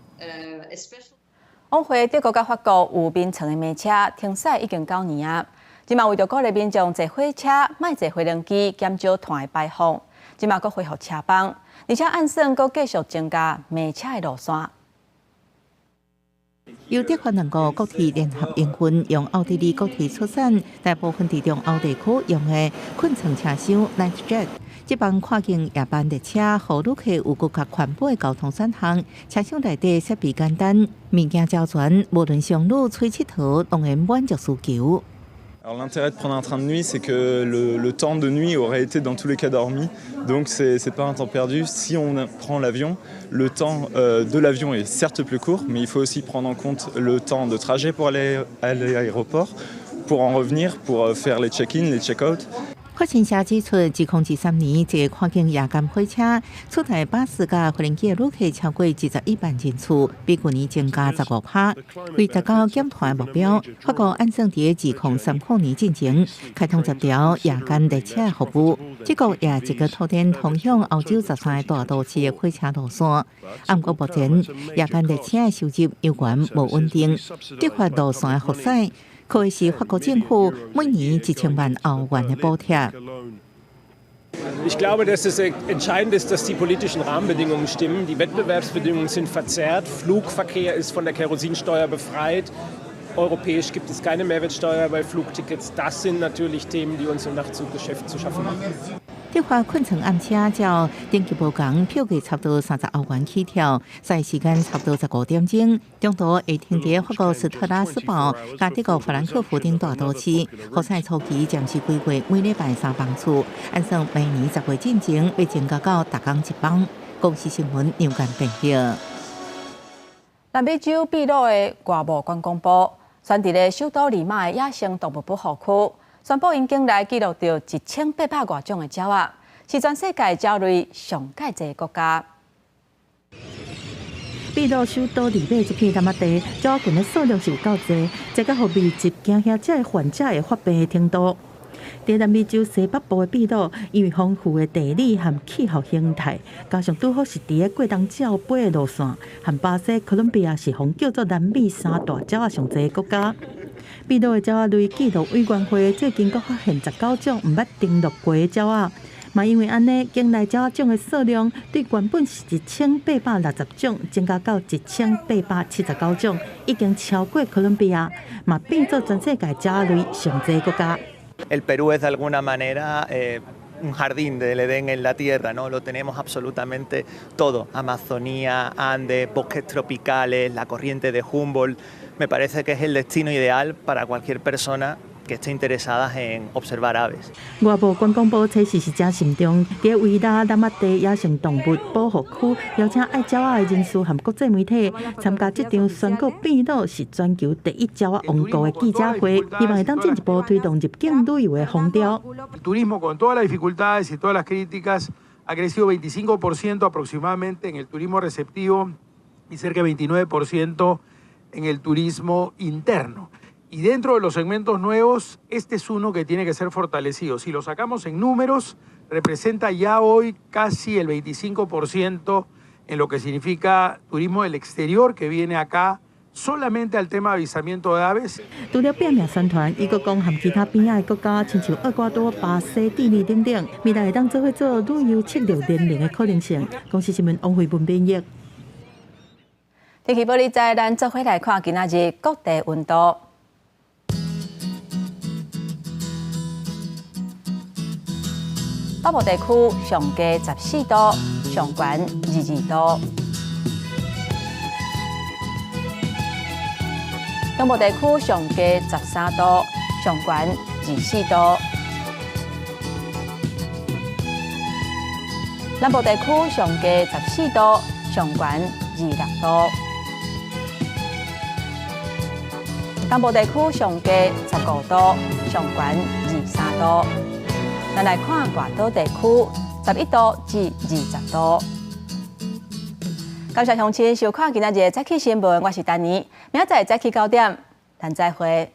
Speaker 1: 往回德國佮法國有眠床的馬車停駛已經9年啊。這馬為著鼓勵民眾坐火車，莫坐飛輪機，減少碳的排放。這馬閣恢復車班，而且按算閣繼續增加馬車的路線。
Speaker 6: 由德法兩國國鐵聯合營運，用奧地利國鐵出產，大部分佇中歐地區用的困艙車廂 Nightjet。這班跨境夜班列車，予旅客有閣較環保的交通選項。車廂內底設備簡單，物件齊全，無論商旅揣𨑨迌，攏會滿足需求。
Speaker 16: Alors l'intérêt de prendre un train de nuit, c'est que le temps de nuit aurait été dans tous les cas dormi, donc c'est pas un temps perdu. Si on prend l'avion, le temps de l'avion est certes plus court, mais il faut aussi prendre en compte le temps de trajet pour aller à l'aéroport, pour en revenir, pour faire les check-in, les check-out.
Speaker 6: 法新社指出，2023年，這个跨境夜間火車取代巴士佮飛機的旅客超過21萬人次，比去年增加15%。為達到減碳目標，法國按算佇2030年進前開通10條夜間列車服務。這個也一個拓展通向歐洲13個大都市的火車路線。毋過目前夜間列車的收入猶原無穩定，德法路線的復駛，靠的是法國政府每年1000萬歐元的補貼。
Speaker 17: Ich glaube, dass es entscheidend ist, dass die politischen Rahmenbedingungen stimmen. Die Wettbewerbsbedingungen sind verzerrt. Flugverkehr ist von der Kerosinsteuer befreit. Europäisch gibt es keine Mehrwertsteuer bei Flugtickets. Das sind natürlich Themen, die uns im Nachtzuggeschäft zu schaffen machen.
Speaker 6: 德法困床暗車照等級無仝，票價差不多30歐元起跳，駛時間差不多15點鐘。中途會停佇法國斯特拉斯堡、佮德國法蘭克福等大都市。復駛初期暫時規劃每禮拜三班次，按算明年10月進前欲增加到逐工一班。公視新聞楊間編譯。
Speaker 1: 南美洲秘魯的外務觀光部，選佇咧首都利馬的野生動物保護區，宣布𪜶境內記錄著1800外種的鳥仔，是全世界鳥類上蓋濟的國家。
Speaker 20: 秘魯首都利馬這片湳仔地，鳥仔群的數量是有夠濟，濟到予密集驚嚇這个患者會發病的程度。佇南美洲西北部的秘魯，因為豐富的地理和氣候形態，加上拄好是佇咧過冬鳥飛的路線，和巴西、哥倫比亞是予叫做南美三大鳥仔上濟的國家。秘魯的鳥仔類記錄委員會最近閣發現19種毋捌登錄過的鳥仔，嘛因為按呢，境內鳥仔種的數量對原本是1860種，增加到1879種，已經超過哥倫比亞，嘛變做全世界鳥仔類上濟國家。
Speaker 21: El Perú es de alguna manera un jardín del Edén en la tierra, ¿no? Lo tenemos absolutamente todo: Amazonía, Andes, bosques tropicales, la corriente de Humboldt. Me parece que es el destino ideal para cualquier persona que esté interesada en observar aves.
Speaker 20: 外部觀光部測試是誠慎重，佇維拉湳仔地野生動物保護區邀請愛鳥仔的人士和國際媒體參加這場宣告秘魯是全球第一鳥仔王國的記者會，希望會當進一步推動入境旅遊的風潮。
Speaker 22: El turismo, con todas las dificultades y todas las críticas, ha crecido 25% aproximadamente en el turismo receptivo y cerca de 29% en el turismo interno. Y dentro de los segmentos nuevos, este es uno que tiene que ser fortalecido. Si lo sacamos en números, representa ya hoy casi el 25% en lo que significa turismo del exterior que viene acá solamente al tema de avistamiento de aves。
Speaker 20: 除了拼命宣傳，伊閣講和其他邊仔的國家，親像厄瓜多、巴西、智利等等，未來會當做伙做旅遊策略聯盟的可能性。公視新聞王慧文編譯。
Speaker 1: 天氣報你知，咱做伙來看今仔日各地溫度。北部地區上低14度，上懸22度。中部地區上低13度，上懸24度。南部地區上低14度，上懸26度。東部地區上低15度，上懸23度。咱來看外島地區，11度至20度。感謝鄉親收看今仔日的早起新聞，我是丹妮，明仔載早起9點，咱再會。